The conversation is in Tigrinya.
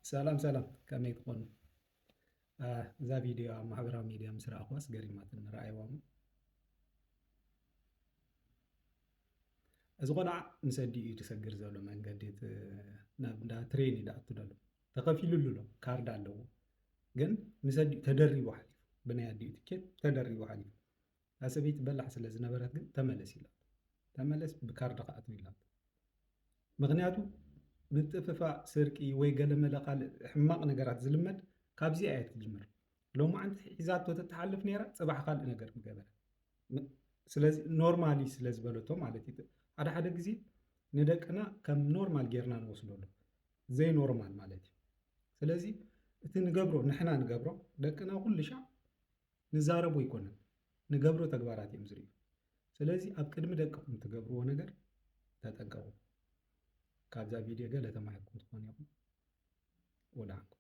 ሰላም ሰላም፣ ከመይ ትኾኑ? እዛ ቪድዮ ኣብ ማሕበራዊ ሚድያ ምስ ረኣኽዋስ ገሪማትኒ፣ ረኣይዋ እሞ። እዚ ቆልዓ ምስ ኣዲኡ እዩ ዝሰግር ዘሎ፣ መንገዲ እቲ ናብ እንዳ ትሬን እዩ ዝኣቱ ዘሎ። ተኸፊሉሉ ኣሎ፣ ካርድ ኣለዎ። ግን ምስ ኣዲኡ ተደሪቡ ሓሊፉ፣ ብናይ ኣዲኡ ትኬት ተደሪቡ ሓሊፉ። እታ ሰበይቲ በላሕ ስለ ዝነበረት ግን ተመለስ ኢላ። ተመለስ ብካርድ ክኣትው ኢላ። ምኽንያቱ ምጥፍፋእ፣ ስርቂ ወይ ገለመለ ካልእ ሕማቕ ነገራት ዝልመድ ካብዚኣ እያ ትጅምር። ሎማዓንቲ ሒዛቶ ተትሓልፍ ነይራ፣ ጽባሕ ካልእ ነገር ምገበረ። ም-፣ ስለዚ ኖርማሊ ስለ ዝበለቶ ማለት እዩ። ሓደ ሓደ ግዜ ንደቅና ከም ኖርማል ጌርና ንወስዶ ኣሎ። ዘይኖርማል ማለት እዩ። ስለዚ እቲ ንገብሮ፣ ንሕና ንገብሮ፣ ደቅና ኩሉ ሻዕ ንዛረቦ ኣይኮነን፣ ንገብሮ ተግባራት እዮም ዝርእዩ። ስለዚ ኣብ ቅድሚ ደቅኹም ትገብርዎ ነገር ተጠንቀቑ። ካብዛ ቪድዮ ገለ ተማሂርኩም ትኾኑ ኢኹም። ወድሓንኩም።